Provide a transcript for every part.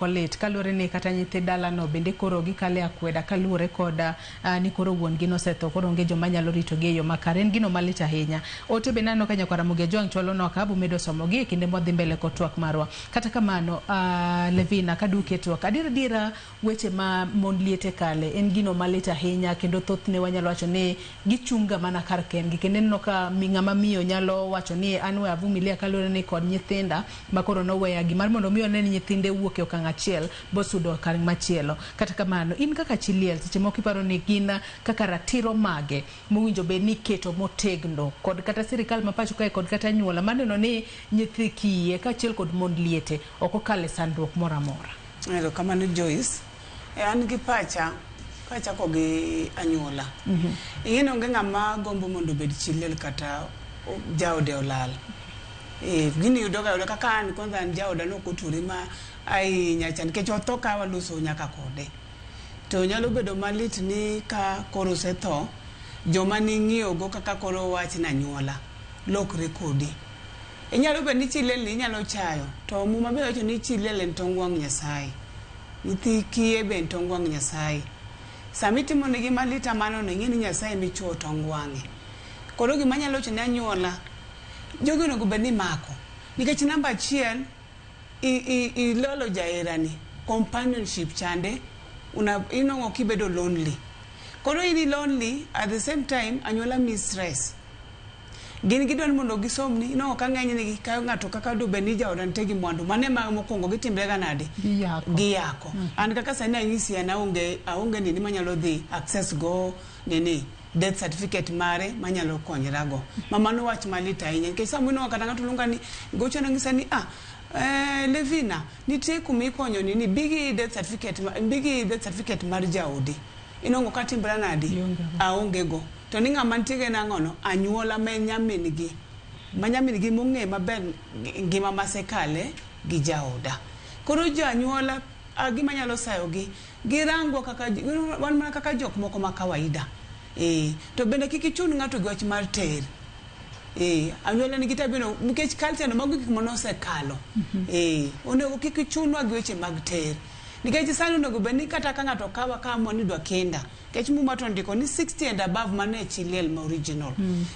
moko lit kaluwore ni kata nyithi dalano bende koro gikale akweda kaluwore kod ni koro wuon gi nosetho koro onge joma nyalo ritogi e yo makare. En gino malit ahinya. Ote bende aneno ka nyakwar Ramogi Ajwang' chwalonwa ka abomedo somogi e kinde mwadhi mbele kod twak marwa. Kata kamano, Levina kaduoki e twak, adier adiera weche ma mond liete kale en gino malit ahinya kendo thothne wanyalo wacho ni gichung' ga mana kar kendgi kendo ineno ka ng'ama miyo nyalo wacho ni an we avumilia kaluwore ni kod nyithinda ma koro noweya gimar mondo mi one ni nyithinde wuok e okang' achiel bosudo okang' machielo. Kata kamano, in kaka chi liel seche moko iparo ni gin kaka ratiro mage mowinjo bed ni iketo motegno kod kata sirikal ma pacho kae kod kata anyuola maneno ni nyithi kiye kaachiel kod mond liete ok okalo e sandruok moro amora. Erokamano Joyce. E an gi pacha kachako gi anyuola. Ing'e ni onge ng'ama gombo mondo obed chi liel kata jaode olal. Eh, gini yudoga ayuda kaka an kwanza an jaoda ne ok oture ma ahinya cha nikech otho ka waloso nyaka kode. To nyalo bedo malit ni ka koro osetho, joma ning'iyogo kaka koro owach ni anyuola lokre kodi. Inyalo bedo ni chi liel ni inyalo chayo, to muma be wacho ni chi liel en tong wang' Nyasaye. Nyithi kiye be en tong wang' Nyasaye. Sama itimo negi malit kamano no, ing'e ni Nyasaye ema ichuo tong wang'e. Koro gima anyalo wacho ne anyuola, jogi onego bed ni imako. Nikech namba achiel, ilolo jaherani, companionship chande, una, inwang'o kibedo lonely. Koro in i lonely, at the same time, anyuola miyi stress. Gin gidwa ni mondo gisomni, inwang'o ka ng'enyne gi ka ng'ato kaka dobed ni jaoda nitie gi mwandu, mano ema mokwongo gitimre ga nade? Giyako. Giyako. An kaka sani anyisi an aonge, aonge nini manyalo dhi access go nini death certificate mare manyalo konyra go. Ma mano wach malit ahinya nikech sama inwang'o kata ng'ato luonga ni gochona ng'isa ni ah, Levina, nitie kuma ikonyo nini, bi gi death certificate, bi gi death certificate mar jaodi. Inwang'o ka timbra nadi? Ionge go. Aonge go. To ni ng'ama nitie go en ang'ono? Anyuola ma en nyamin gi. Ma nyamin gi mong'e maber ngima masekale gi jaoda. Koro jo anyuola, gima anyalo sayo gi, girangwa kaka, wan mana kaka jok moko ma kawaida. Eh, to bende kik ichun ng'ato gi wach mar ter. Eh, anyuola nigi tabia no, nikech culture no mago gik mane osekalo. Eh, onego kik ichunwa gi weche mag ter. Nikech sani onego bed ni kata ka ng'ato kawa ka amua ni idwa kenda, nikech muma to ondiko ni 60 and above mano e chi liel ma original.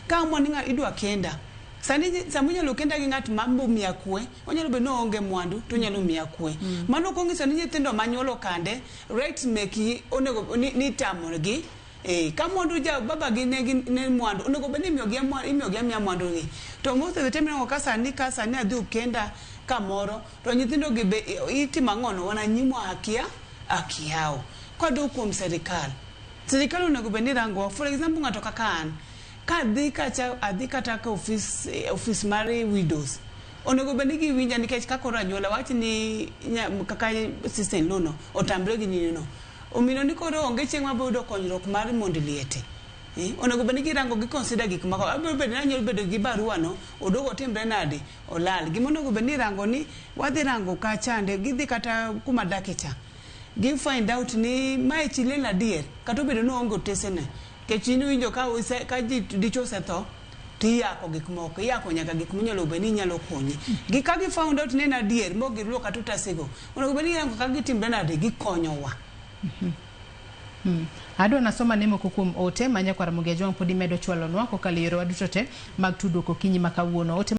Ka amua ni idwa kenda, sani sama inyalo kenda gi ng'at ma bo miya kwe, onyalo bedo ni oonge mwandu to onyalo miya kwe. Mano ok onyiso ni nyithindo manyuolo kande, rights meki onego ni, ni itamogi. Eh, ka mwandu ja baba gi ne gin ne mwandu, onego bed ni imiyogi imiyogi amiya mwandu gi. To most of the time ineno ka sani ka sani adhi okenda kamoro, to nyithindo gi be itimo ang'ono, wananyimwa haki haki yao. Kwadok kuom serikal, serikal onego bed ni rangowa. For example ng'ato kaka an, ka adhi kacha, adhi kata ka ofis, ofis mar widows, onego bed ni giwinja nikech ka koro anyuola wach ni nya, kaka sister in law no otamre gi nini no. Omino ni koro onge chieng' mabiro yudo konyruok mar mond liete. Eh, onego bed ni girango gi consider gik moko. Abiro bedo ni anyalo bedo gi barua no, oduogo otimre nade? Olal. Gima onego bed ni irango ni wadhi rango kachande, gidhi kata kuma adake cha. Gi find out ni mae chi liel adier, kata obedo ni oonge otese ne. Nikech in iwinjo ka ose, ka ji dichuo osetho, tiyako gik moko, iyako nyaka gik minyalo bed ni nyalo konyi. Gi ka gi found out ni en adier, mok giruo kata otase go, onego bed ni irango kaka gitimre nade, gikonyowa. Adwa nasoma ne moko kuom ote ma nyakwar Ramogi Ajwang' pod imedo chwalonwa kokalo e yorewa duto te mag tudruok okinyi ma kawuono. Ote